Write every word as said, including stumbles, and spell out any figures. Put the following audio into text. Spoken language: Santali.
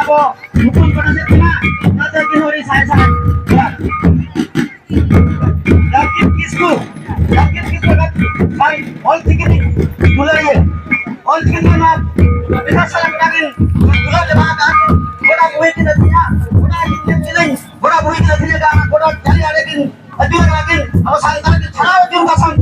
ᱟᱵᱚ ᱧᱩᱛᱩᱢ ᱠᱚ ᱪᱮᱫ ᱠᱟᱱᱟ? ᱚᱱᱟ ᱫᱚ ᱟᱹᱠᱤᱱ ᱦᱚᱸ ᱟᱹᱰᱤ ᱥᱟᱭ ᱥᱟᱭ ᱡᱚᱦᱟᱨ᱾ ᱨᱟᱠᱤᱵ ᱠᱤᱥᱠᱩ, ᱨᱟᱠᱤᱵ ᱠᱤᱥᱠᱩ ᱵᱷᱟᱭ, ᱚᱞ ᱪᱤᱠᱤ ᱨᱤᱱ ᱫᱩᱞᱟᱹᱲᱤᱭᱟᱹ, ᱚᱞ ᱪᱤᱠᱤ ᱨᱮᱱᱟᱜ ᱵᱤᱥᱟᱞ ᱥᱟᱞᱟᱜ ᱜᱚᱴᱟ ᱠᱤᱱ ᱫᱩᱞᱟᱹᱲ ᱪᱟᱵᱟ ᱟᱠᱟᱫᱼᱟ᱾ ᱜᱚᱴᱟ ᱵᱩᱦᱤ ᱠᱤᱱ ᱟᱹᱠᱷᱨᱤᱧᱟ, ᱜᱚᱴᱟ ᱠᱤᱱ ᱠᱤᱨᱤᱧ, ᱜᱚᱴᱟ ᱵᱩᱦᱤ ᱠᱤᱱ ᱟᱹᱠᱷᱨᱤᱧ ᱟᱠᱟᱫᱼᱟ, ᱜᱚᱴᱟ ᱡᱟᱹᱨᱤ ᱟᱲᱮ ᱠᱤᱱ ᱟᱹᱪᱩᱨ ᱟᱠᱟᱫᱼᱟ ᱠᱤᱱ᱾ ᱟᱵᱚ ᱥᱟᱱᱛᱟᱲ ᱠᱤᱱ ᱪᱷᱟᱲᱟᱣ ᱟᱹᱪᱩᱨ ᱠᱟᱜ ᱥᱟᱱᱛᱟᱲ